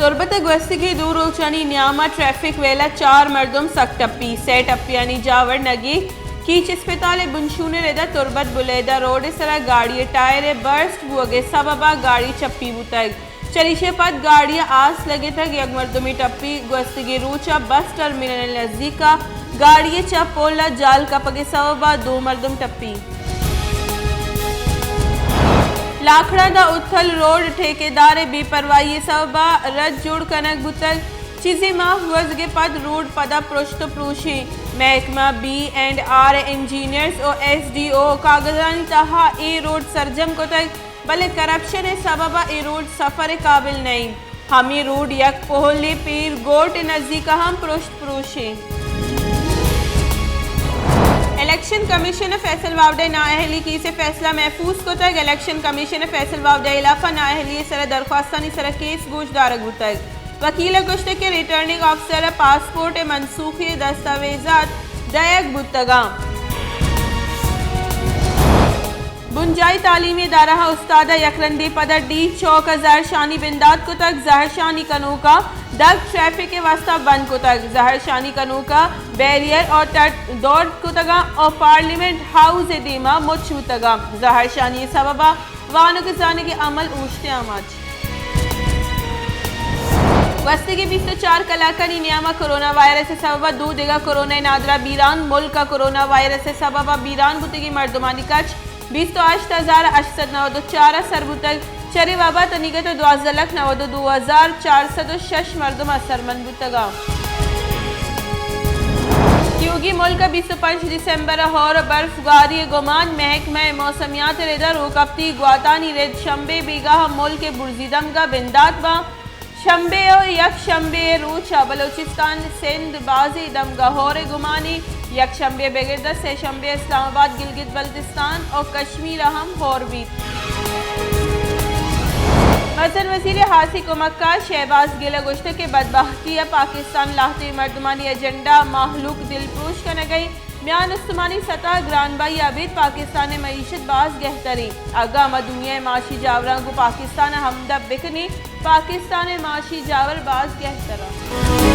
تربت ءَ گوستگیں دو روچانی نیام ءَ ٹریفک ویل ءَ چار مردم سک ٹپی، سئے ٹپیانی جاور نگیگ۔ کیچ اسپتال ءِ بنشون ءِ رد ءَ تربت بلیدہ روڈ ءِ سرا گاڑی ءِ ٹائر ءِ برسٹ بوگ ءِ سبب ءَ گاڑی چپی بوتگ۔ چریشی ءَ پد گاڑی ءَ آس لگتگ، یک مردمے ٹپی۔ گوستگیں روچ ءَ بس ٹرمینل ءِ نزیک ءَ گاڑی ءِ چپ پول ءَ جال کپگ ءِ سبب ءَ دو مردم ٹپی۔ لاکھڑا داں اتھل روڈ ٹھیکیدار ءِ بے پرواہی ءِ سبب ءَ رد جوڑ کنگ بوتگ۔ چیزے ماہ گوزگ ءَ پد روڈ پدا پرشت ءُ پروشیں۔ محکمہ بی اینڈ آر ءِ انجینئرز ءُ ایس ڈی او کاگدانی تہا اے روڈ سرجم کتگ، بلے کرپشن ءِ سبب ءَ اے روڈ سفر ءِ قابل نہ انت۔ ہمے روڈ یک پہلے پیر گورٹ ءِ نزیک ءَ ہم پرشت پروشیں۔ الیکشن کمیشن ءَ فیصل واوڈا ءِ نااہلی کیس ءِ فیصلہ محفوظ کتگ۔ الیکشن کمیشن ءَ فیصل واوڈا ءِ ہلاف ءَ نااہلی ءِ سر ءَ درخواستانی سر ءَ کیس گوش دارگ بوتگ۔ وکیل ءَ گوشتگ کہ ریٹرننگ آفیسر ءَ پاسپورٹ ءِ منسوخی ءِ دستاویزات دئیگ بوتگ اَنت۔ بنجاہی تعلیمی ادارہاں استاد ءَ یک رندے پدا ڈی چوک ءَ زہرشانی بندات کتگ۔ زہرشانی کنوکاں دگ ٹریفک ءِ واستہ بند کتگ۔ زہرشانی کنوکاں بیریئر ءُ ٹٹ دوڑ کتگ اَنت ءُ پارلیمنٹ ہاؤس ءِ دیما مچ بوتگ اَنت۔ زہرشانی ءِ سبب ءَ وانگ ءُ زانگ ءِ عمل اوشت ءِ آماچ۔ گوستگیں بیست ءُ چار کلاکانی نیام ءَ کرونا وائرس ءِ سبب ءَ دو دگہ کرونا ءِ نادراہ بیران۔ ملک ءَ کرونا وائرس ءِ سبب ءَ بیران بوتگیں مردمانی کچ بیست ءُ ہشت ہزار ہشت سد نود ءُ چار ءَ سر بوتگ۔ چرے وبا ءَ تنیگت ءَ دوازدہ لکھ نود ءُ دو ہزار چار سد ءُ شش مردم اثرمند بوتگ اَنت۔ تیوگیں ملک ءَ بیست ءُ پنچ دسمبر ءَ ہور ءُ برف گاری ءِ گمان۔ محکمہ موسمیات ءِ رد ءَ روکپتی گواتانی رد شمبے بیگاہ ءَ ملک ءِ برزی دمگ ءَ بندات باں۔ شمبے ءُ یک شمبے ءِ روچ ءَ بلوچستان، سندھ بازیں دمگ ءَ ہور ءِ گمانے۔ یک شمبے ءَ بگر داں سئے شمبے ءَ اسلام آباد، گلگت بلتستان ءُ کشمیر ءَ ہم ہور بیت۔ مزن وزیر ءِ ہاسیں کمکار شہباز گل ءَ گوشتگ کہ بدبہتی ءَ پاکستان ءِ لہتیں مردمانی ایجنڈا ءَ مہلوک دلپروش کنگ ءَ انت۔ میان استمانی سطح ءَ گرانبہی ءَ ابید پاکستان ءِ معیشت باز گہتر انت۔ اگاں ما دنیا ءِ معاشی جاوراں گوں پاکستان ءَ ہمدپ بکنیں، پاکستان ءِ معاشی جاور باز گہتر انت۔